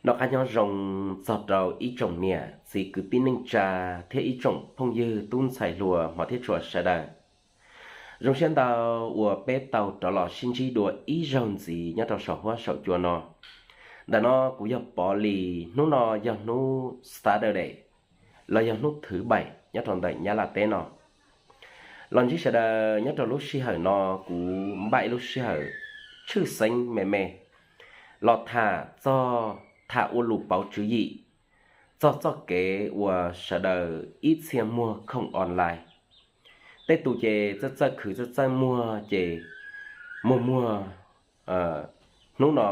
Noj qab nyob zoo txog rau ib tsoom niam txiv kwv tij neej tsa thiab ib tsoom phooj ywg tub ntxhais hluas hmov thiab tshua sawv daws. Zoo siab ntau uas peb tau rov los sib ntsib dua ib zaug ntxiv nyob rau saum huab saum cua no. Ntawm no kuv yog Pov Lis, hnub no yog hnub Saturday los yog hnub thứ bảy nyob rau ntawm Nyab Laj teb no. Los ntsib sawv daws nyob rau lub sij hawm no, kuv npaj ib lub sij hawm tshwj xeeb me me los tham txog, tham ua lus pauv tswv yim txog txoj kev uas sawv daws ib txhia muag khoom online. Tej tus ces txawj txawj khwv txawj txawj muag ces muag muag, hnub no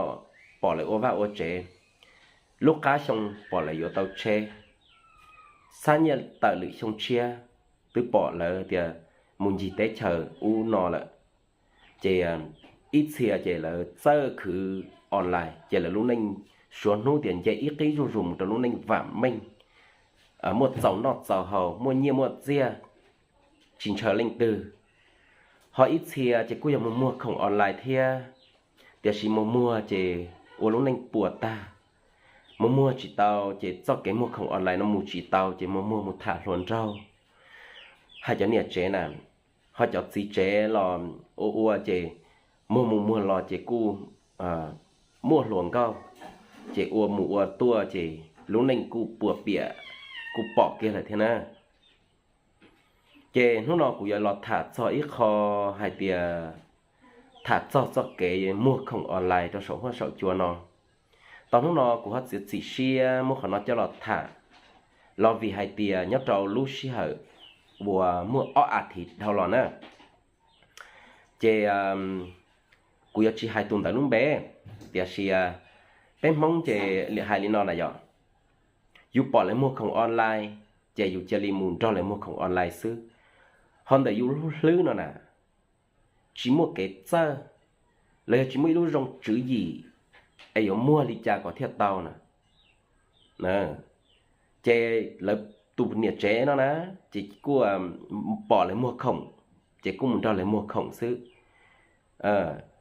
pom lawv ua vaj ua tsev, lub qab xyoo pom lawv yuav tau tsheb, xab nyiaj tawm lwm xyoo tshiab twb pom lawv tias mus ncig teb chaws ub no lawm. Ces ib txhia ces lawv txawj khwv online ces lawv lub neej suav hnub tias nce ib qib zuj zus mus rau lub neej vam meej, muaj txaus noj txaus haus, muaj nyiaj muaj txiag, tsis ntshaw leej twg. Ho ib txhia ces kuj yog mus muag khoom online thiab, tiam sis mus muag ces ua lub neej puas tag. Mus muag tsis tau ces txoj kev muag khoom online no mus tsis tau ces mus muag mus tham hluas nraug, hais cov niam tsev na, ho cov txiv tsev los ua ua ces muag mus muag los ces kuj muaj hluas nkauj, ces ua mus ua tuaj ces lub neej kuj puas piam, kuj pom kiag lawm thiab na. Ces hnub no kuv yuav los tham txog ib qho hais tias tham txog txoj kev muag khoom online rau saum huab saum cua no. Tau hnub no kuv ho txiav txim siab muab qhov no coj los tham, los vim hais tias nyob rau lub sij hawm uas muaj ob as thiv dhau los na, ces kuv yuav tsis hais tus ntawd lub npe, tiam sis peb Hmoob ces li hais li no na yog, yus pom lawv muag khoom online, ces yus cia li mus nrog lawv muag khoom online xwb. Ho ntawm yus lub hlwb no na, tsis muaj kev txawj, los yog tsis muaj ib lub zoo tswv yim es yuav muag li cas kom thiaj tau na. Ces lawv tus niam tsev no na, ces kuj pom lawv muag khoom, ces kuj mus nrog lawv muag khoom xwb.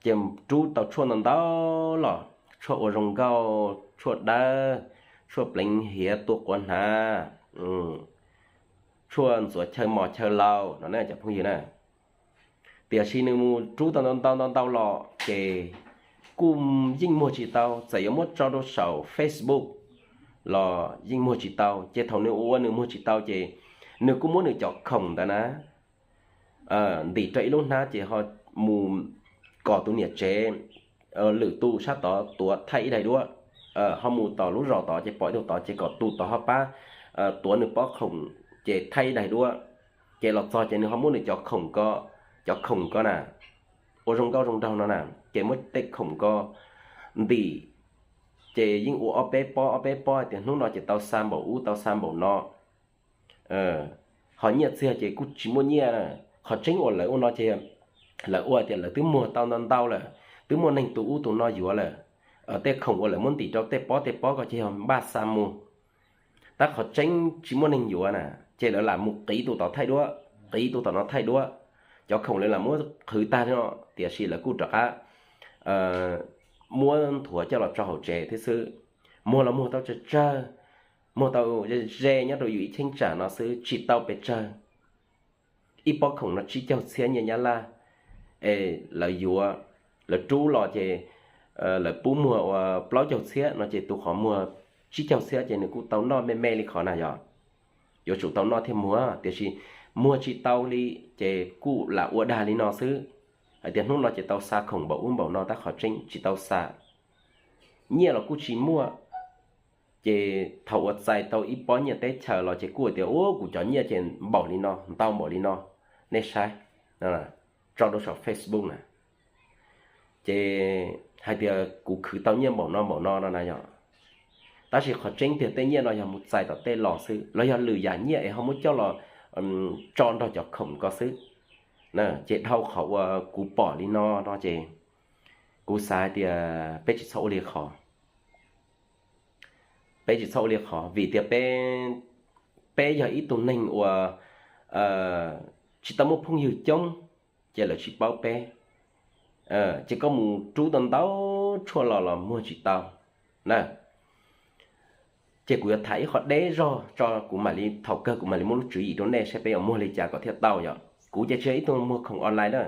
Ces rub tau tshuaj ntau ntau los, tshuaj ua zoo nkauj, tshuaj dawb, tshuaj pleev hiav tua quav hnav, tshuaj ntxuav chaw mos chaw laus no na cov phooj ywg na. Tiam sis nws mus rub tau ntau ntau ntau ntau los ces kuj yeej muag tsis tau, txawm yuav muab tso rau saum Facebook los yeej muag tsis tau. Ces thaum nws ua ua nws muag tsis tau ces nws kuj muab nws cov khoom ntawd na ntim rau ib lub hnab ces ho mus kom tus niam tsev lwm tus sab tod tuav thaij ib daim duab, ho mus tom lub zos tod ces pom ib tug tod ces kom tus tod ho pab tuav nws pob khoom ces thaij ib daim duab. Ces los txog ces nws ho muab nws cov khoom ko, cov khoom ko na, ua zoo nkauj zoo nraug no na, ces muab tej khoom ko ntim, ces yeej ua ob peb pob ob peb pob hais tias hnub no ces tau xa npaum ub tau xa npaum no. Ho nyiaj txiag ces kuj tsis muaj nyiaj. Qhov tseeb uas lawv ua no ces lawv ua tias lawv twb muag tau ntau ntau lawm, twb muaj neeg tus ub tus no yuav lawm. Tej khoom uas lawv muab ntim rau tej pob tej pob ko ces yog npaj xa mus, tab qhov tseeb tsis muaj neeg yuav na, ces lawv lam mus qiv tus tod thaij duab, qiv tus tom no thaij duab. Cov khoom lawv lam muab qhwv tag no, tiam sis lawv kuj rov qab muab nthuav coj los tso hauv tsev thiab xwb. Muag los muag tau tsawg tsawg, muag tau ze nyob rau yus ib cheeb tsam no xwb, tsis tau pes tsawg. Ib pob khoom no tsib caug txhiab nyiaj Nyab Laj, es lawv yuav, lawv rub los ces lawv pub muag ua plaub caug txhiab no ces tus qhov muag tsib caug txhiab ces nws kuj tau noj me me li qhov na yog. Yuav tsum tau noj thiaj muag, tiam sis muag tsis tau li, ces kuj lam ua dag li no xwb, hais tias hnub no ces tau xa khoom npaum ub npaum no tab qhov tseeb tsis tau xa. Nyiaj los kuj tsis muaj, ces thaum uas txais tau ib pob nyiaj teb chaws los ces kuj tias ua kuv cov nyiaj ces npaum li no ntau npaum li no, nej saib, tso rau saum Facebook na, ces hais tias kuv khwv tau nyiaj npaum no npaum no no na yog. Tab sis qhov tseeb tiag tej nyiaj no yog mus txais tom tej los xwb los yog lwm yam nyiaj es ho muab coj los tso nrog cov khoom ko xwb. Ces dhau qhov uas kuv pom li no no ces kuv xav hais tias peb tsis txhob ua li qhov, peb tsis txhob ua li qhov vim tias peb, peb yog ib tug neeg uas tsis tau muaj phooj ywg coob, ces lawv tsis paub peb, ces koj mus rub tau ntau tshuaj los los muag tsis tau na. Ces kuv yuav tham ib qho deb zog tso, kuv mam li thaum kawg kuv mam li muab lub tswv yim rau nej saib peb yuav muag li cas kom thiaj tau yom. Kuv ces tsis yog ib tug muag khoom online na,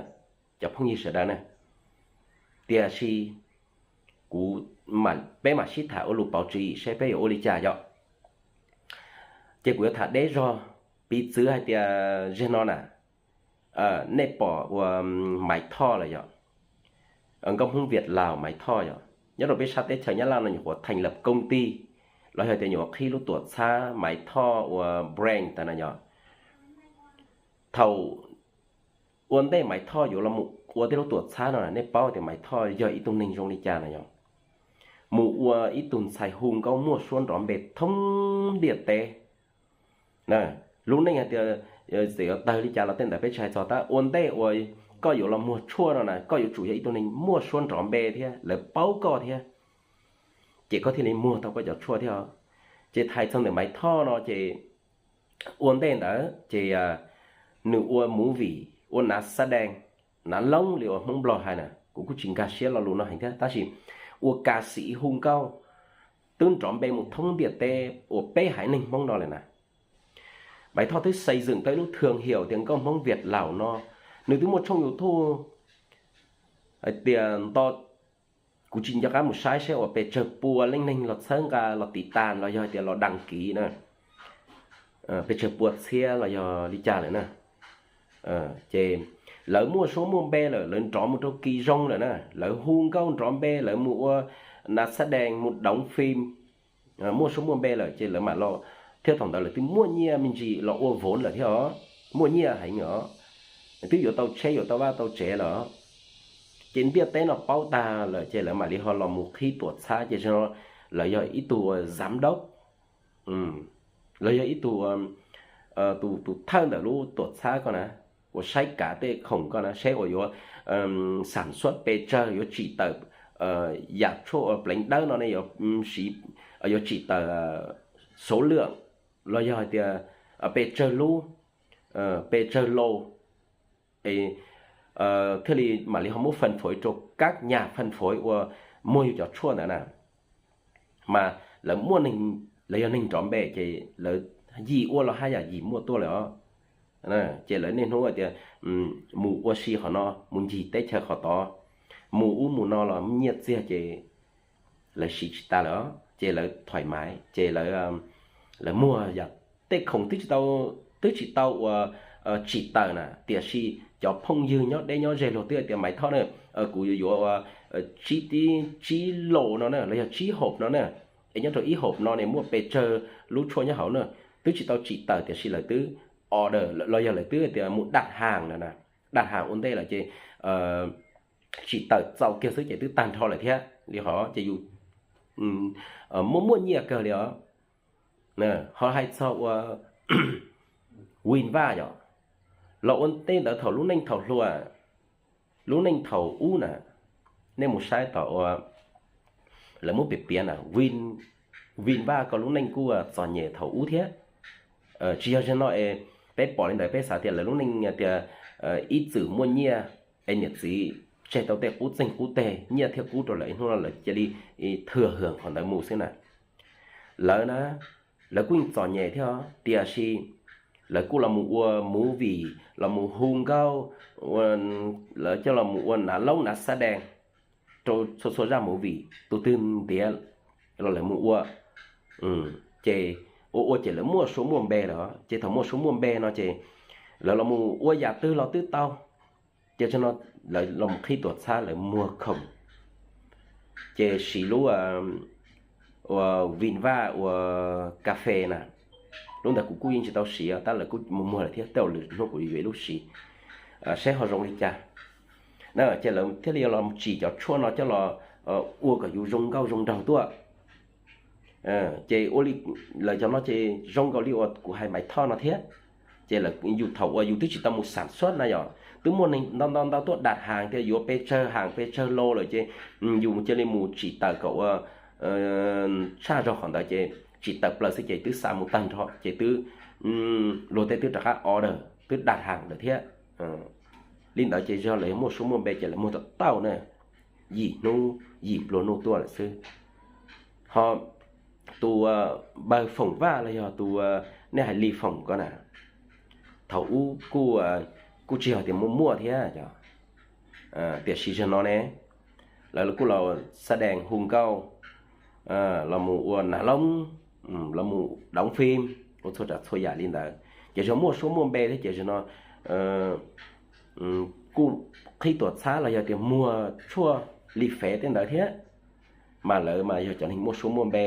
cov phooj ywg sawv daws na. Tiam sis kuv, peb mam sib tham ua lus pauv tswv yim saib peb yuav ua li cas yom. Ces kuv yuav tham deb zog, piv txwv hais tias zeg no na, nej pom ua Maiv Thoj lawm yom, nkauj Hmoob Viaj Laus Maiv Thoj yom, nyob rau peb sab teb chaws Nyab Laj no nyuam qhuav theej lawm koom tij, los yog tias nyuam qhuav qhib lub tuam txhab Maiv Thoj ua brand tas na yom. Thaum ua ntej Maiv Thoj yuav los mus ua tej lub tuam txhab no, nej paub tias Maiv Thoj yog ib tug neeg zoo li cas na yom, mus ua ib tug ntxhais hu nkauj muaj suab nrov npe thoob ntiaj teb. Lub neej hais tias txawm yuav tawg li cas los tej ntawd peb tsis hais txog, tab ua ntej uas koj yuav los muag tshuaj no na koj yuav tsum yog ib tug neeg muaj suab nrov npe thiab lawv paub koj thiab, ces koj thiaj li muag tau koj cov tshuaj thiab. Ces hais txog ntawm Maiv Thoj no ces ua ntej ntawd ces nws ua movie, ua nav xab dees, nav loob li uas Hmoob Nplog hais na, kuv kuj tsis nkag siab lo lus no heev thiab, tab sis ua ka xim hu nkauj twb nrov npe mus thoob ntiaj teb uas peb haiv neeg Hmoob no lawm na. Maiv Thoj twb xais zeem tau ib lub thwj hiam tias nkauj Hmoob Viaj Laus no, nws twb muaj tshooj YouTube hais tias nto, kuv tsis nco qab mus saib saib uas pes tsawg pua leej neeg los txhawb nqa los tiv tas los yog hais tias los đăng ký na, pes tsawg pua txhiab los yog li cas lawm na. Ces lawv muaj suab muaj npe lawm, lawv nrov mus rau kis zoo lawm na, lawv hu nkauj nrov npe, lawv mus ua nav xab dees, mus đóng phim, muaj suab muaj npe lawm ces lawv mam los, thiab thaum ntawd lawv twb muaj nyiaj me ntsis los ua vốn lawm thiab os, muaj nyiaj heev os, twb yuav tau tsheb yuav tau vaj tau tsev lawm. Ces ntiaj teb no paub tag lawm ces lawv mam li ho los mus qhib tuam txhab ces lawv yog ib tug uas giám đốc, los yog ib tug tus thawj ntawm lub tuam txhab ko na, uas saib kav tej khoom ko na, saib uas yuav sản xuất pes tsawg, yuav tsim tawm yam tshuaj uas pleev dawb no ne, yuav tsim tawm số lượng los yog hais tias pes tsawg lub, pes tsawg lô, thiaj li mam li ho muab phân phối rau các nhà phân phối uas muag yus cov tshuaj ntawd na. Mas lawv muaj neeg, lawv yog neeg nrov npe ces lawv yim ua los haj yam yim muaj tuaj lawm os. Ces lawv niaj hnub tias mus ua si qhov no, mus ncig teb chaws qhov tod, mus ub mus no los nyiaj txiag ces lawv siv tsis tas lawm os, ces lawv thoải mái ces lawv muag yam tej khoom twb tsis tau, twb tsis tau uas tsim tawm na, tiam sis cov phooj ywg nyob deb nyob ze luag twb hais tias Maiv Thoj na, kuv yuav yuav ua tsib, tsib lô no na los yog tsib hộp no na, es nyob rau ib hộp no ne muaj pes tsawg lub tshuaj nyob hauv na, twb tsis tau tsim tawm tiam sis lawv twb order los yog lawv twb tias mus đặt hàng lawm na, đặt hàng ua ntej lawm ces tsim tawm txaus kiag xwb ces twb tag nrho lawm thiab li hos ces yus muaj muaj nyiaj kawg li os. Ho hais txog ua Win Vaj yom, los ua ntej ntawd thaum lub neej thaum hluas, lub neej thaum ub na, nej mus saib tom ua lawv muab piav piav na, Win, Win Vaj ko lub neej kuj txom nyem thaum ub thiab. Tsis yog zaum no es peb pom li ntawd peb xav tias lawv lub neej tias ib txwm muaj nyiaj es niam txiv tseg tau tej qub txeeg qub teg, nyiaj thiab kub rau lawv, ib hnub no lawv cia li thwm hwm qhov ntawd mus xwb na. Lawv na, lawv kuj yeej txom nyem thiab tiam sis lawv kuj los mus ua movie, los mus hu nkauj, lawv coj los mus ua nav loob nav xab dees rau txhua txhua zaj movie, tus twg ntiav los lawv mus ua. Ces ua ua ces lawv muaj suab muaj npe lawm, ces thaum muaj suab muaj npe no ces lawv los mus ua yam twg los twb tau. Ces txog no lawv los qhib tuam txhab lawv muag khoom, ces siv lub ua Vin Vaj ua cà phê na. Lub ntawd kuv kuj yeej tsis tau siv tab lawv kuj muag muag lawm thiab, tej zaum lwm hnub kuv yuav yuav ib lub siv saib ho zoo li cas. Ces lawv thiaj li los tsim cov tshuaj no coj los ua kom yus zoo nkauj zoo nraug tuaj. Ces ua li lawv cov no ces zoo nkaus li uas kuv hais Maiv Thoj no thiab. Ces lawv yus thaum uas yus twb tsis tau mus sản xuất na yom, twb muaj neeg ntau ntau ntau tuaj đặt hàng tias yuav pes tsawg hàng pes tsawg lô lawm ces yus cia li mus tsim tawm kom ua tshaj zog qhov ntawd ces tsim tawm plaws xwb ces twb xa mus tag nrho ces twb luag tej twb rov qab order twb đặt hàng lawm thiab. Li ntawd ces yog lawv muaj suab muaj npe ces lawv muag tau tau na, yim hnub yim nplua nuj tuaj lawm xwb. Ho tus npawg Foom Vaj los yog tus, nej hais Li Foom ko na, thaum ub kuj, kuj tsis yog tias muaj muaj thiab, tiam sis zaum no ne, lawv kuj los xa dees hu nkauj, los mus ua nav loob, los mus doov fim, ua txhua tsav txhua yam li ntawd ces zog muaj suab muaj npe thiab ces zaum no kuj qhib tuam txhab los yog tias muag tshuaj li fev tej ntawd thiab, mas lawv mas yog cov neeg muaj suab muaj npe,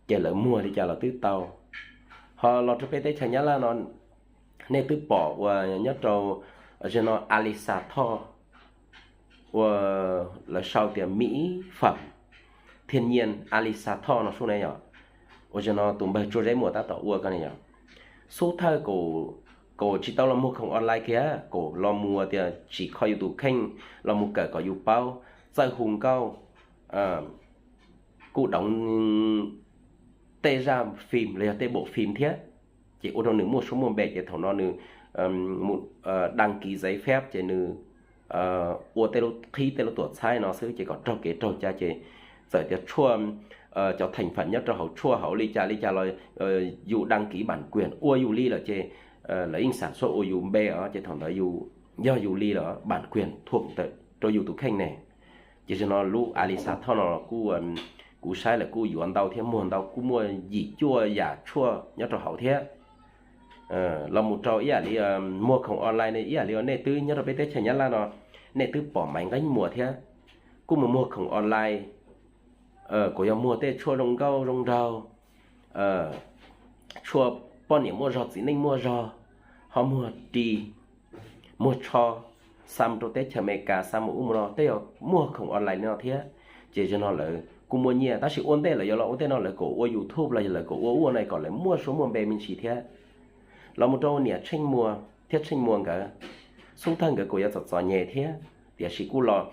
ces lawv muag li cas los twb tau. Ho los rau peb teb chaws Nyab Laj no, nej twb pom uas nyob rau zaum no Alisa Thoj ua, lawv sau tias Mỹ Phẩm thiên nhiên Alisa Thoj no sub ne yom, uas zaum no tus npawg Tsuas Zeb Muas tab tom ua ko ne yom, xub thawj kaum tsis tau los muag khoom online kiag, kaum los mus tias tsim kho yus tus kheej, los mus kawm kom yus paub, txawj hu nkauj, kuj doov tej zaj fim los yog tej bộ phim thiab, ces ua rau nws muaj suab muaj npe ces thaum no nws đăng ký giấy phép ces nws ua tej lub, qhib tej lub tuam txhab no xwb ces kom raug kev raug cai ces txawm tias tshuaj, cov thành phần nyob rau hauv tshuaj hauv li cas li cas los yus đăng ký bản quyền ua yus li lawm ces lawv yeej sản xuất ua yus npe os ces thaum ntawd yus, yog yus li lawm bản quyền thuộc rau yus tus kheej ne. Ces zaum no lub Alisa Thoj no kuj, kuv saib lawm kuj yuav ntau thiab muag ntau kuj muaj yim cuaj yam tshuaj nyob rau hauv thiab. Los mus rau ib yam li muag khoom online ne ib yam li nej twb nyob rau peb teb chaws Nyab Laj no, nej twb pom Maiv Nqeeb Muas thiab, kuj mus muag khoom online, kuj yog muag tej tshuaj zoo nkauj zoo nraug, tshuaj poj niam muaj zog txiv neej muaj zog, ho muag ris, muag tsho, xa mus rau teb chaws Amelikas xa mus ub mus no tej yog muag khoom online li no thiab. Ces zaum no lawv kuj muaj nyiaj tab sis ua ntej lawv yuav los ua ntej no lawv kuj ua YouTube los yog lawv kuj ua ua no kom lawv muaj suab muaj npe me ntsis thiab. Los mus rau niam Tsheej Muas thiab Tsheej Muas nkawd, xub thawj nkawd kuj yuav txom txom nyem thiab tiam sis kuj los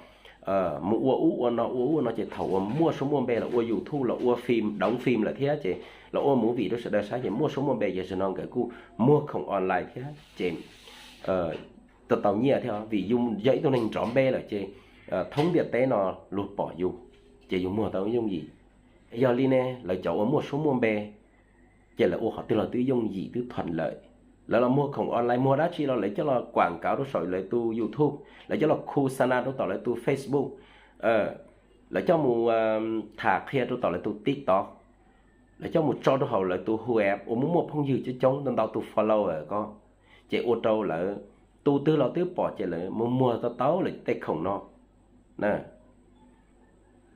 mus ua ub ua no ua ub ua no ces thaum uas muaj suab muaj npe los ua YouTube los ua fim doov fim lawm thiab ces los ua movie rau sawv daws saib ces muaj suab muaj npe ces zaum no nkawd kuj muag khoom online thiab ces tau tau nyiaj thiab vim yus yog ib tug neeg nrov npe lawm ces thoob ntiaj teb no luag pom yus ces yus muag tau yooj yim. Yog li ne lawv cov uas muaj suab muaj npe ces lawv ua qhov twg los twb yooj yim twb thuam lawm. Lawv los muag khoom online muag dab tsi los lawv coj los kuam kauv rau saum lawv tus YouTube, lawv coj los khu xa na rau tom lawv tus Facebook, lawv coj mus tham qhia rau tom lawv tus TikTok, lawv coj mus tso rau hauv lawv tus Huv App uas muaj muaj phooj ywg coob coob ntau ntau tus follow ko, ces ua rau lawv tus twg los twb pom ces lawv mus muag tau tau lawv tej khoom no.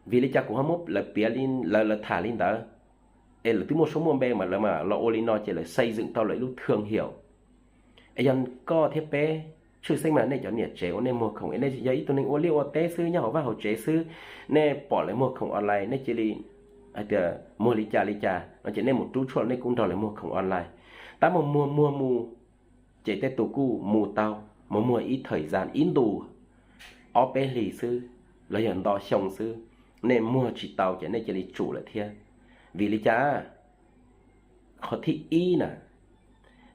Vim li cas kuv ho muab lawv piav li lawv lawv tham li ntawd, es lawv twb muaj suab muaj npe mas lawv mas los ua li no ces lawv xây dựng tau lawv ib lub thương hiệu. Es yog koj thiab peb, tshwj xeeb mas nej cov niam tsev uas nej muag khoom es nej yog ib tug neeg ua liaj ua teb xwb nyob hauv vaj hauv tsev xwb, nej pom lawv muag khoom online nej cia li hais tias muag li cas li cas no ces nej mus rub tshuaj nej kuj nrog lawv muag khoom online. Tab mus muag muag mus ces tej tus kuj mus tau, mus muag ib thời gian ib ntus ob peb hlis xwb los yog nto xyoo xwb, nej muag tsis tau ces nej cia li tsum lawm thiab. Vim li cas? Qhov thib ib na,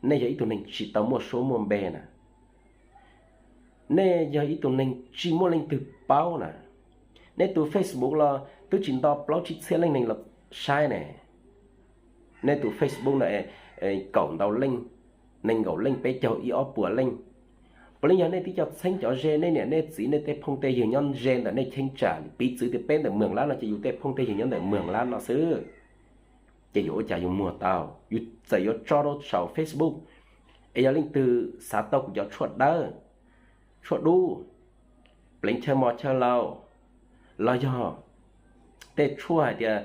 nej yog ib tug neeg tsis tau muaj suab muaj npe na, nej yog ib tug neeg tsis muaj leej twg paub na, nej tus Facebook los twb tsis nto plaub tsib txhiab leej neeg los saib ne. Nej tus Facebook no kaum ntau leej, nees nkaum leej, peb caug ib ob puas leej. Puav leej yog nej tib co txheeb cov ze, nej niam nej txiv nej tej phooj tej ywg nyob ze ntawm nej cheeb tsam, piv txwv tias peb ntawm Mường Lát no ces yus tej phooj tej ywg nyob ntawm Mường Lát no xwb. Ces yuav ua cas yus muag tau? Yus txawm yuav tso rau saum Facebook, es yog leej twg xav tau kuv cov tshuaj dawb, tshuaj dub, pleev chaw mos chaw laus, los yog tej tshuaj hais tias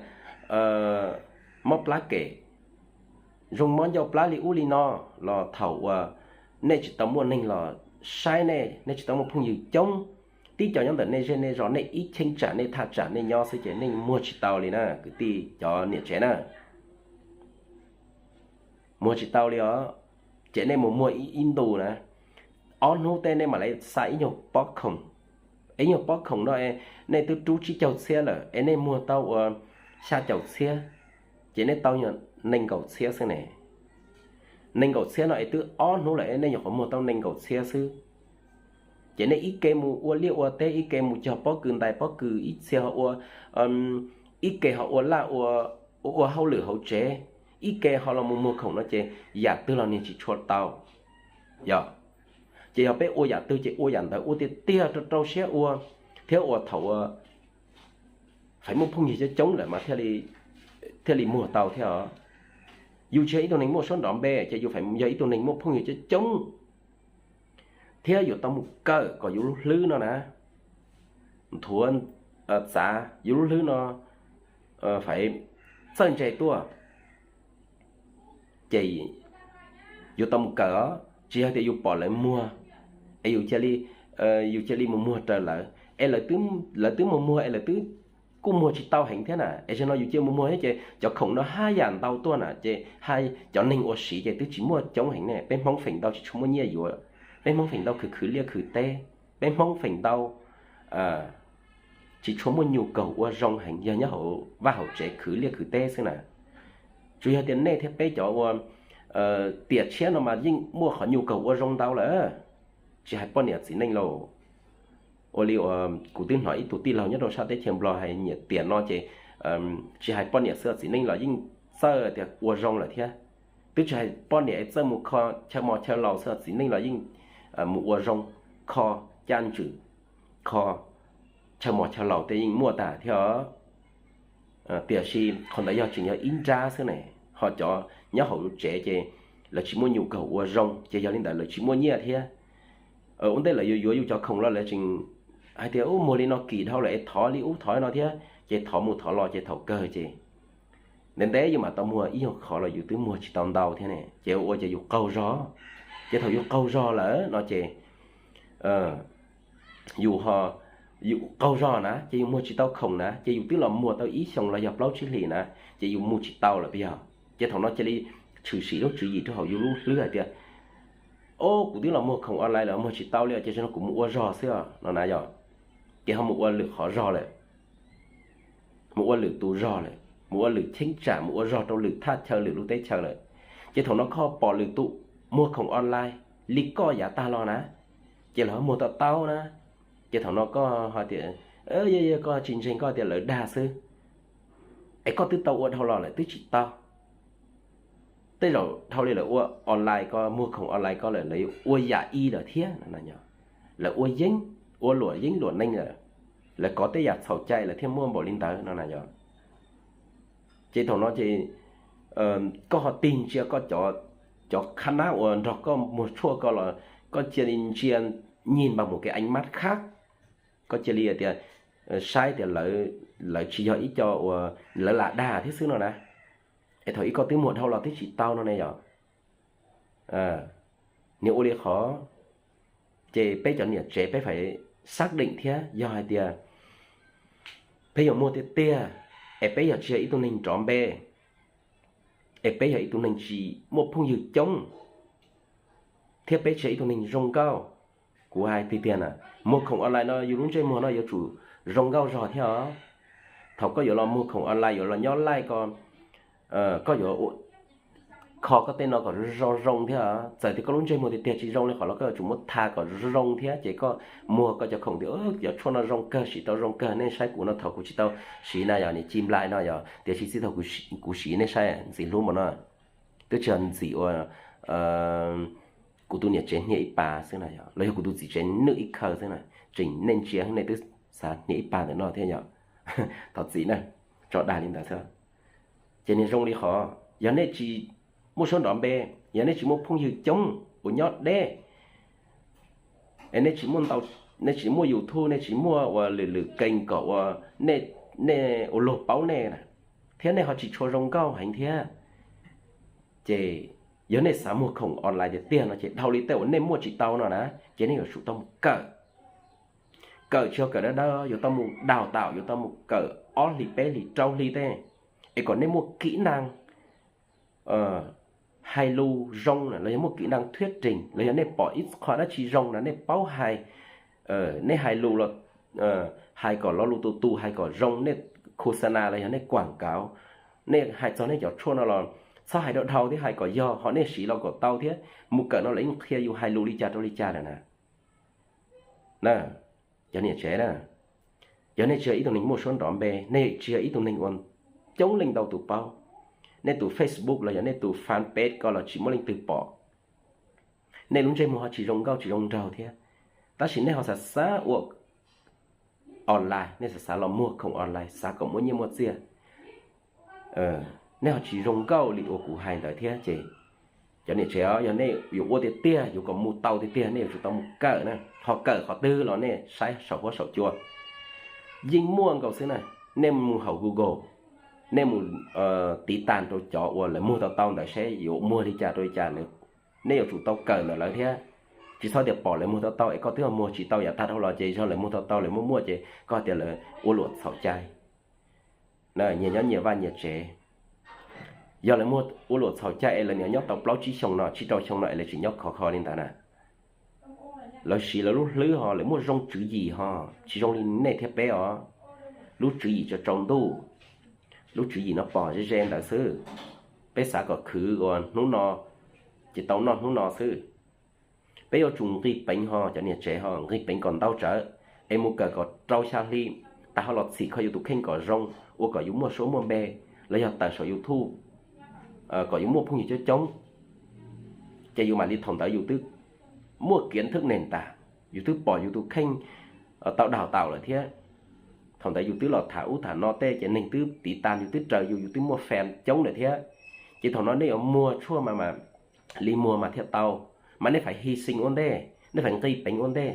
mob plab kem, zoo mob ncauj plab li ub li no, los thaum uas nej tsis tau muaj neeg los saib nej, nej tsis tau muaj phooj ywg coob, tib co nyob ntawm nej zej nej zos, nej ib cheeb tsam nej thaj tsam nej nyob xwb ces nej muag tsis tau li na kwv tij cov niam tsev na. Muag tsis tau li os. Ces nej mus muag ib ntus na, ob hnub tej nej mam li xa ib nyuag pob khoom. Ib nyuag pob khoom no es nej twb rub tsib caug txhiab lawm es nej muag tau ua xya caum txhiab, ces nej tau nyuag nees nkaum txhiab xwb ne. Nees nkaum txhiab no es twb ob hnub lawm es nej nyuam qhuav muag tau nees nkaum txhiab xwb. Ces nej ib ke mus ua liaj ua teb, ib ke mus cog pob kws ntais pob kws, ib txhia ho ua ib ke ho ua laj ua, ua ua hauj lwm hauv tsev, ib ke ho los mus muag khoom no ces yam twg los niag tsis tshua tau. Yog, ces yog peb ua yam twg ces ua yam ntawd ua tiag tiag rau rau siab ua, thiab ua thaum ua feem muaj phooj ywg coob coob lawm mas thiaj li muag tau thiab os. Yus tsis yog ib tug neeg muaj suab nrov npe ces yus feem yog ib tug neeg muaj phooj ywg coob coob, thiab yuav tau mus kawm kom yus lub hlwb no na, nthuav, txav yus lub hlwb no faiv txawj ntse tuaj, ces yuav tau mus kawm os. Tsis yog tias yus pom lawv muag es yus cia li, yus cia li mus muag raws lawv es lawv twb mus muag es lawv twb kuj muag tsis tau heev thiab na, es zaum no yus cia mus muag thiab ces cov khoom no haj yam ntau tuaj na, ces cov neeg ua siv ces twb tsis muaj coob heev ne. Peb Hmoob feem ntau tsis tshua muaj nyiaj yuav, peb Hmoob feem ntau khwv khwv liaj khwv teb, peb Hmoob feem ntau tsis tshua muaj nyuj kaug ua zoo heev yog nyob hauv vaj hauv tsev khwv liaj khwv teb xwb na. Tsuas yog tias nej thiab peb cov ua tiam tshiab no mas yeej muaj qhov nyuj kaug ua zoo ntau lawm, tsis hais poj niam txiv neej lauj. Ua li uas kuv twb hnov ib tug tij laug nyob rau sab teb chaws Nplog hais nyiam tiam no ces tsis hais poj niam xwb txiv neej los yeej txawj tias ua zoo lawm thiab. Twb tsis hais poj niam es txawj mus kho chaw mos chaw laus xwb txiv neej los yeej mus ua zoo, kho caj ntswm, kho chaw mos chaw laus tej yeej muaj tas thiab. Tiam sis qhov ntawd yog tseem yog ib nrab xwb ne, ho cov nyob hauv lub tsev ces lawv tsis muaj nyuj kaug ua zoo ces yog li ntawd lawv tsis muaj nyiaj thiab. Ua ntej lawv yuav yuav yus cov khoom los lawv tseem hais tias ub muag li no kim dhau lawm es thov li ub thov li no thiab ces thov mus thov los ces thaum kawg ces ntev ntev yus mam tau muag ib nyuag qhov los yus twb muag tsis tau ntau thiab ne ces ua ces yus qaug zog. Ces thaum yus qaug zog lawm no ces yus ho, yus qaug zog na ces yus muag tsis tau khoom na ces yus twb los muag tau ib xyoos los yog plaub tsib hlis na ces yus mus tsis tau lawm puas yog? Ces thaum no cia li tshwm sim lub tswv yim rau hauv yus lub hlwb hais tias, o, kuv twb los muag khoom online lawm muag tsis tau li ces zaum no kuv mus ua zog xwb no na yog. Ces ho mus ua lwm qhov zog lawm, mus ua lwm tus zog lawm, mus ua lwm cheeb tsam, mus ua zog rau lwm thaj chaw lwm lub teb chaws lawm. Ces thaum no koj pom lwm tus muag khoom online li koj yav tag los na, ces lawv ho muag tau tau na. Ces thaum no koj ho tias, yog koj tsis ntseeg koj tias lawv dag xwb, es koj twb tau ua dhau los lawm twb tsis tau. Tej zaum dhau li lawv ua online koj muag khoom online koj lawm lawv yuav ua yam ib lawm thiab no. Lawv ua yeeb, ua luam yeeb luam neej lawm, lawv kov tej yam txhaum cai lawv thiaj muaj npaum li ntawd no na yog. Ces thaum no ces koj ho tig ntsia koj cov, cov khab nab uas nrog koj muag tshuaj ko los koj cia li ntsia nhìn bằng một cái ánh mắt khác, koj cia li tias saib tias lawv tsis yog ib co uas lawv lam dag thiab xwb no na. Es thaum ub koj twb muag dhau los twb tsis tau no ne yog. Niag ua li qhov, ces peb cov niam tsev peb phải xác định thiab yog hais tias peb yuav muag tiag tiag, es peb yog tsis yog ib tug neeg nrov npe, es peb yog ib tug neeg tsis muaj phooj ywg coob, thiab peb tsis yog ib tug neeg zoo nkauj. Kuv hais tiag tiag na, muag khoom online no yus lub ntsej muag no yuav tsum zoo nkauj zog thiab os. Thaum koj yuav los muag khoom online yuav los nyob live ko, koj yuav kho koj tej no kom zoo zoo thiab. Txawm tias koj lub ntsej muag tiag tiag tsis zoo li qhov los koj yuav tsum muab tha kom zoo zoo thiab ces koj muag koj cov khoom tias cov tshuaj no zoo kawg, siv tau zoo kawg, nej saib kuv no thaum kuv tsis tau siv na yog niam ci nplai no yog, tiam sis txij thaum kuv siv nej saib ntxim hlub npaum no. Twb tsis yog ntxim ua kuv tus niam tsev hnia ib pas xwb na yog, los yog kuv tus txiv tsev nwj ib khaw xwb na, tseem nej ntsia nej twb xav hnia ib pas ntawm no thiab yog. Thov txim na, tso dag li ntawd xwb. Ces niag zoo li qhov yog nej tsis muaj suab nrov npe, yog nej tsis muaj phooj ywg coob uas nyob deb, es nej tsis muaj ntau, nej tsis muaj YouTube, nej tsis muaj ua lwm lwm kênh kom ua nej ua luag paub nej na, thiab nej ho tsis tshua zoo nkauj heev thiab, ces yog nej xav muag khoom online tiag tiag no ces dhau li tej uas nej muaj tsis tau no na, ces nej yuav tsum tau mus kawm. Kawm tsis yog kawm dawb dawb, yuav tau mus đào tạo, yuav tau mus kawm ob hlis peb hlis rau hli tej, es kom nej muaj kỹ năng hais lus zoo na, los yog muaj kỹ năng thuyết trình, los yog nej pom ib qho dab tsi zoo na nej paub hais, nej hais lus los hais kom lo lus tus tus hais kom zoo, nej khosana los yog nej quảng cáo, nej hais txog nej cov tshuaj no los txhob hais dhau dhau thiab hais kom yog, ho nej siv los kom tau thiab. Mus kawm no lawv yeej qhia yus hais lus li cas rau li cas lawm na. Na, cov niam tsev na, Yog nej tsis yog ib tug neeg muaj suab nrov npe, nej tsis yog ib tug neeg uas coob leej ntau tus paub, nej tus Facebook los yog nej tus fanpage ko los tsis muaj leej twg pom, nej lub ntsej muag ho tsis zoo nkauj tsis zoo nraug thiab, tab sis nej ho xav xav ua online, nej xav xav los muag khoom online xav kom muaj nyiaj muaj txiaj, nej ho tsis zoo nkauj li uas kuv hais ntawd thiab ces cov niam tsev os, yog nej yuav ua tiag tiag, yuav kom mus tau tiag tiag, nej yuav tsum tau mus kawm na. Ho kawm qhov twg los nej saib saum huab saum cua. Yeej muaj nkaus xwb na. Nej mus hauv Google, nej mus tiv tas rau cov uas lawv muag tau tau ntawd seb yuav muag li cas rau li cas, nej yuav tsum tau kawm ntawm lawv thiab. Tsis txhob tias pom lawv muag tau tau es koj twb muag tsis tau yav tag dhau los ces yog lawv muag tau tau lawv muaj muaj ces koj tias lawv ua luam txhaum cai. Nyias nyob nyias vaj nyias tsev. Yog lawv muag ua luam txhaum cai es lawv nyob tau plaub tsib xyoo no, tsib rau xyoo no es lawv tseem nyob khov kho li ntawd na, lawv siv lawv lub hlwb ho lawv muaj zoo tswv yim ho, tsis zoo li nej thiab peb os. Lub tswv yim tsaus ntuj, lub tswv yim no pom ze ze ntawd xwb. Peb xav kom khwv uas hnub no ces tau noj hnub no xwb. Peb yuav tsum nqis peev ho, cov niam tsev ho nqis peev kom ntau tsawv, es mus kawm kom rau xya hli, tas ho los txhim kho yus tus kheej kom zoo, ua kom yus muaj suab muaj npe, los yog tawm saum YouTube kom yus muaj phooj ywg coob coob, ces yus mam li thaum ntawd yus twb muaj kiav thwj nees tas, yus twb pom yus tus kheej tau đào tạo lawm thiab. Thaum ntawd yus twb los tham ub tham no tej ces neeg twb tiv tas, yus twb raws yus, yus twb muaj fan coob lawm thiab. Ces thaum no nej yuav muag tshuaj mas li muag mas thiaj tau, mas nej phải hy sinh ua ntej, nej phải nqis peev ua ntej.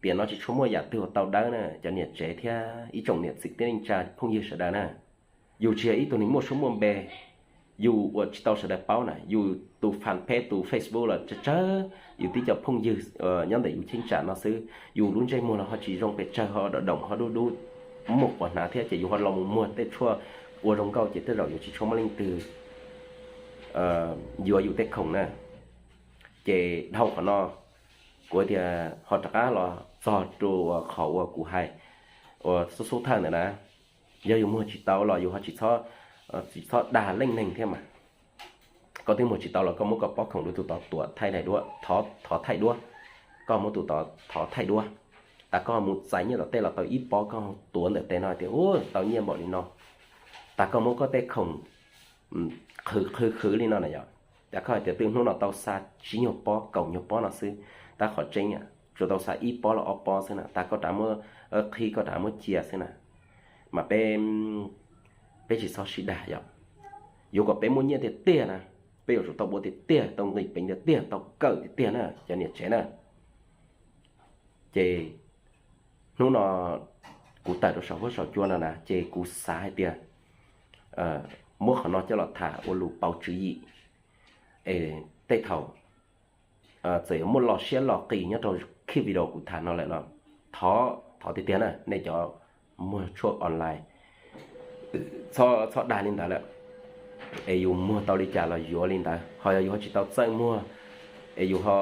Tiam no tsis tshua muaj yam twg uas tau dawb na cov niam tsev thiab ib tsoom niam txiv tij neej tsa phooj ywg sawv daws na. Yus tsis yog ib tug neeg muaj suab muaj npe, yus ua tsis tau sawv daws paub na, yus tus fanpage tus Facebook los tsawg tsawg, yus tib co phooj ywg nyob ntawm yus cheeb tsam no xwb, yus lub ntsej muag los ho tsis zoo pes tsawg, ho dom dom ho dub dub, muaj quav hnav thiab ces yus ho los mus muag tej tshuaj ua zoo nkauj ces tej zaum yuav tsis tshua muaj leej twg yuav yus tej khoom na. Ces dhau qhov no kuv tias ho rov qab los txog rau qhov uas kuv hais uas xub xub thawj ntawm na, yog yus muag tsis tau los yus ho tsis txhob, tsis txhob dag leej neeg thiab mas. Koj twb muag tsis tau los koj muab koj pob khoom rau tus tod tuav thaij duab, thov thaij duab, koj muab tus tod thov thaij duab. Tas koj mus txais nyiaj tom tej los tau ib pob koj tuav ntawm tes no tias u tau nyiaj npaum li no. Tas koj muab koj tej khoom qhwv qhwv qhwv li no na yom, tas koj hais tias twb hnub no tau xa tsib nyuag pob kaum nyuag pob no xwb, tab qhov tseeb tsuas tau xa ib pob los ob pob xwb na, tas koj rov qhib koj rov muab cia xwb na. Mas peb, peb tsis txhob sib dag yom. Yuav kom peb muaj nyiaj tiag tiag na, peb yuav tsum tau ua tiag tiag, tau nqis peev tiag tiag, tau kawm tiag tiag na cov niam tsev na. Ces hnub no kuv tawm rau saum huab saum cua no na ces kuv xav hais tias muab qhov no coj los tham ua lus pauv tswv yim, es tej thaum txawm yuav muaj lo siab lo qis nyob rau clip video kuv tham no lawm los thov, thov tiag tiag na nej cov muag tshuaj online, txhob dag li ntawd lawm. Es yus muag tau li cas los yuav li ntawd, ho yog yus ho tsis tau txawj muag, es yus ho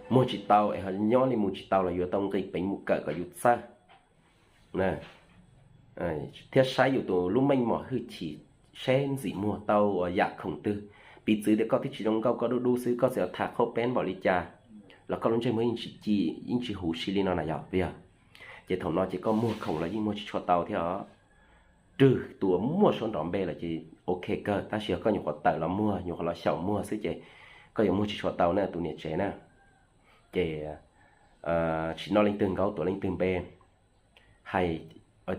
muag tsis tau es ho nyob li mus tsis tau los yuav tau nqis peev mus kawm kom yus txawj thiab saib yus tus lub meej mom hwj chim seb ntxim muag tau yam khoom twg. Piv txwv tias koj twb tsis zoo nkauj, koj dub dub xwb, koj txawm yuav tham qhaub peeb npaum li cas los koj lub ntsej muag yeej tsis ci, yeej tsis huv si li no na yog puas yog? Ces thaum no ces koj muag khoom los yeej muag tsis tshua tau thiab os. Rwg tus uas muaj suab nrov npe lawm ces ok kawg, tab sis yog koj nyuam qhuav tawm los muag, nyuam qhuav los xyaum muag xwb ces koj yuav muag tsis tshua tau na tus niam tsev na. Ces tsis noj leej twg nkaub tuav leej twg npe, hais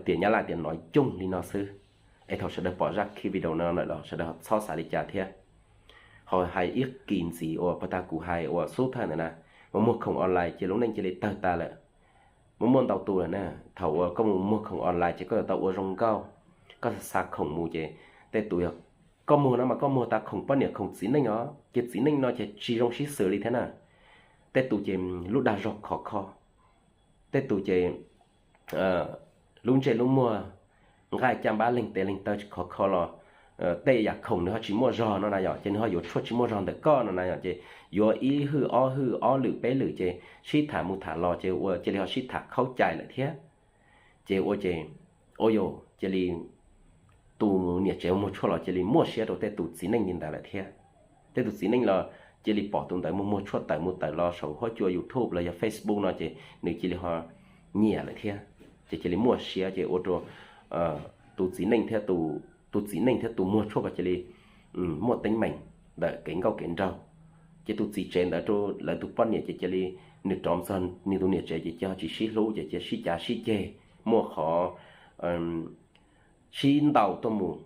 tias nyab laj tias nói chung li no xwb. Es thaum sawv daws pom zaj clip video no lawm los sawv daws txhob xav li cas thiab. Ho hais ib kis ntxiv uas puag ta kuv hais uas xub thawj ntawd na, mus muag khoom online ces lub neej cia li tawg tas lawm. Muaj muaj ntau tus lawm na, thaum uas koj mus muag khoom online ces koj yuav tau ua zoo nkauj, koj xa khoom mus ces tej tus yog koj muag no mas koj muag tas khoom poj niam khoom txiv neej os, ces txiv neej no ces tsis zoo sib xws li thiab na. Tej tus ces lub dag zog khov kho, tej tus ces lub ntsej lub muag nqaij caj npab leeg tes leeg taw tsis khov kho los tej yam khoom nws ho tsis muaj zog no na yom, ces nws ho yuav tshuaj tsis muaj zog ntawm koj no na yom, ces yuav ib hwj ob hwj ob lwm peb lwm ces sib tham mus tham los ces ua cia li ho sib tham khaub cai lawm thiab. Ces ua ces, ua yus cia li tus niam tsev muag tshuaj los cia li muaj siab rau tej tus txiv neej li ntawd lawm thiab. Tej tus txiv neej los cia li pom tus ntawd mus muag tshuaj tawm mus tawm los saum huab cua YouTube los yog Facebook no ces nws cia li ho nyiam lawm thiab. Ces cia li muaj siab ces ua rau tus txiv neej thiab tus txiv neej thiab tus muag tshuaj ko cia li muaj teeb meem ntawm kev nkauj kev nraug. Ces tus txiv tsev ntawd rau lawv tus poj niam ces cia li, nws rov txog nws tus niam tsev ces cia tsis sib hlub ces cia sib cav sib ceg, muaj qhov sib ntaus tuaj mus,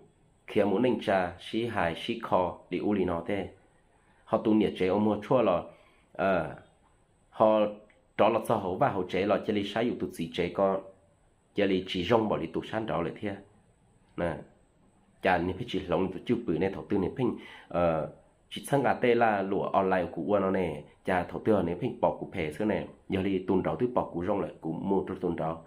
khiav mus neej tsa, sib hais sib kho li ub li no thiab. Ho tus niam tsev uas muag tshuaj los ho rov los txog hauv vaj hauv tsev los cia li saib yus tus txiv tsev ko cia li tsis zoo npaum li tus sab nraud lawm thiab. Cas nws pheej tsis hloov tus cwj pwm ne? Thaum twg nws pheej tsis txhawb nqa tej laj luam online uas kuv ua no ne? Cas thaum twg nws pheej pom kuv phem xwb ne? Yog li tus nraud twb pom kuv zoo lawm kuv mus rau tus nraud.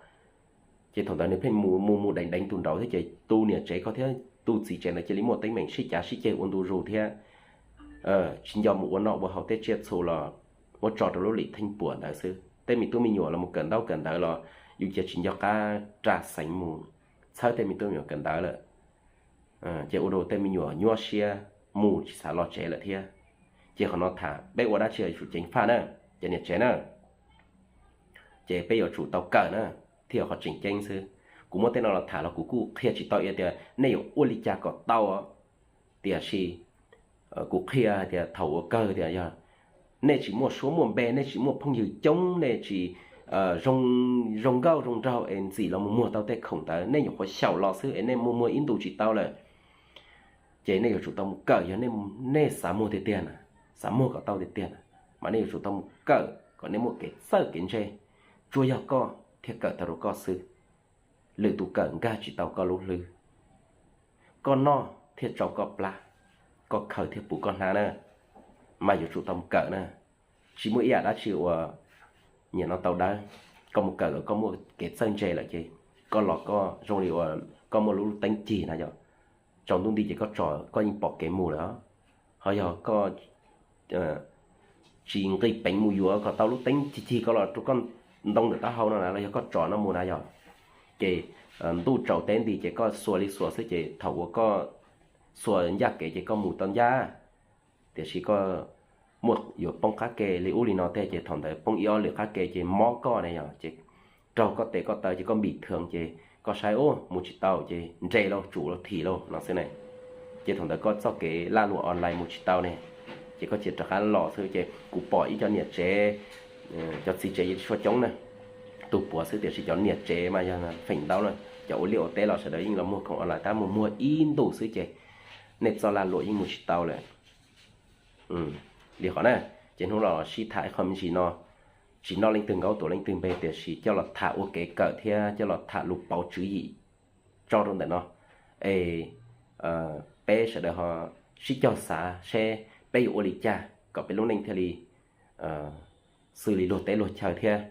Ces thaum ntawd nws pheej mus mus mus deev deev tus nraud thiab ces tus niam tsev ko thiab tus txiv tsev ntawd cia li muaj teeb meem sib cav sib ceg ua ntu zus thiab. Tsis nco mus ua noj ua haus, tej tsiaj txhu los muab tso rau lub lim theej puam ntawd xwb. Tej me tub me nyuam los mus kawm ntaub kawm ntawv los yus cia tsis nco qab ras xeev mus txhawb tej me tub me nyuam kawm ntawv lawm. Ces ua rau tej me nyuam nyuaj siab mus tsis xav los tsev lawm thiab. Ces qhov no tham peb ua dab tsi yuav tsum ceev faj na, cov niam tsev na. Ces peb yuav tsum tau kawm na, thiaj yog qhov tseem ceeb xwb. Kuv muab tej no los tham los kuv kuj qhia tsis tau tias nej yuav ua li cas kom tau, tiam sis kuv qhia hais tias thaum uas kawg tias yog nej tsis muaj suab muaj npe, nej tsis muaj phooj ywg coob, nej tsis zoo nkauj zoo nraug es ntxim los mus muag tau tej khoom ntawd, nej nyuam qhuav xyaum los xwb es nej muag muag ib ntus tsis tau lawm. Ces nej yuav tsum tau mus kawm, yog nej xav muag tiag tiag na, xav muag kom tau tiag tiag na, mas nej yuav tsum tau mus kawm kom nej muaj kev txawj kev ntse. Tsuas yog koj thiaj kawm tau rau koj xwb. Lwm tus kawm nkag tsis tau koj lub hlwb. Koj noj thiaj tsau koj plab, koj khaws thiaj puv koj hnab na. Mas yuav tsum tau mus kawm na. Tsis muaj ib yam dab tsi uas nyiam no tau dawb. Koj mus kawm kom koj muaj kev txawj ntse lawm ces koj los koj zoo li uas koj muaj lub teeb cig na yom. Tsaus ntuj nti ces koj tso koj yeej pom kev mus lawm. Ho yog koj tsis nqis peev mus yuav kom tau lub teeb cig cig koj los rau koj ntoo ntawm taub hau no na, los yog koj tso no mus na yog, ces ntuj tsaus teb nti ces koj xuas li xuas xwb ces thaum uas koj xuas ncaj kev ces koj mus tau ncaj. Tiam sis koj muaj yuav poob qab ke li ub li no thiab ces thaum ntawd poob ib ob lwm qab ke ces mob koj ne yog, ces raug koj tes koj taw ces koj npim thwv ces koj saib ub mus tsis tau ces nres lauj, tsum lauj, thim lauj no xwb ne. Ces thaum ntawd koj txoj kev laj luam online mus tsis tau ne, ces koj cia rov qab los xwb. Ces kuv pom ib cov niam tsev, cov txiv tsev yeej tsis tshua coob na, tus puav xwb, tiam sis cov niam tsev mas yog feem ntau na, cov ua liaj ua teb los sawv daws yeej los muag khoom online tab mus muag ib ntus xwb ces nej txoj laj luam yeej mus tsis tau lawm. Li qhov na, ces hnub no sib tham ib qho me ntsis no, tsis noj leej twg nkaub tuav leej twg npe, tiam sis coj los tham ua kev kawm thiab coj los tham lus pauv tswv yim tso rau ntawm no, es peb sawv daws ho sib cog xav seb peb yuav ua li cas kom peb lub neej thiaj li xws li luag teb luag chaw thiab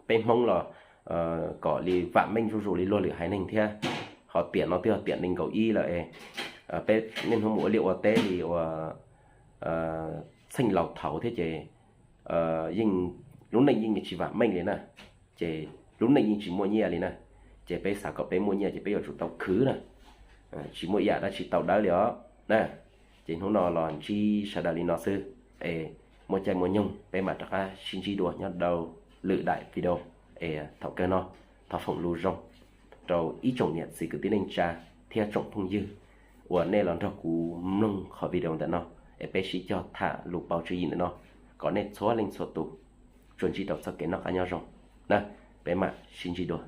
peb Hmoob los kom li vam meej zuj zus li luag lwm haiv neeg thiab. Ho tiam no twb yog tiam nees nkaum ib lawm es peb niaj hnub mus ua liaj ua teb li ua txheej laus thaud thiab ces yeej lub neej yeej tsis vam meej li na, ces lub neej yeej tsis muaj nyiaj li na. Ces peb xav kom peb muaj nyiaj ces peb yuav tsum tau khwv na, tsis muaj ib yam dab tsi tau dawb li os na. Ces hnub no los ntsib sawv daws li no xwb, es muaj caij muaj nyoog peb mam rov qab sib ntsib dua nyob rau lwm daim video. Es thaum kawg no thov foom lus zoo rau ib tsoom niam txiv kwv tij neej tsa thiab tsoom phooj ywg uas nej los nrog kuv mloog qhov video ntawm no, es peb sib cog tham lus pauv tswv yim ntawm no, kom nej txhua leej txhua tus tsuas ntsib rau txoj kev noj qab nyob zoo na. Peb mam sib ntsib dua.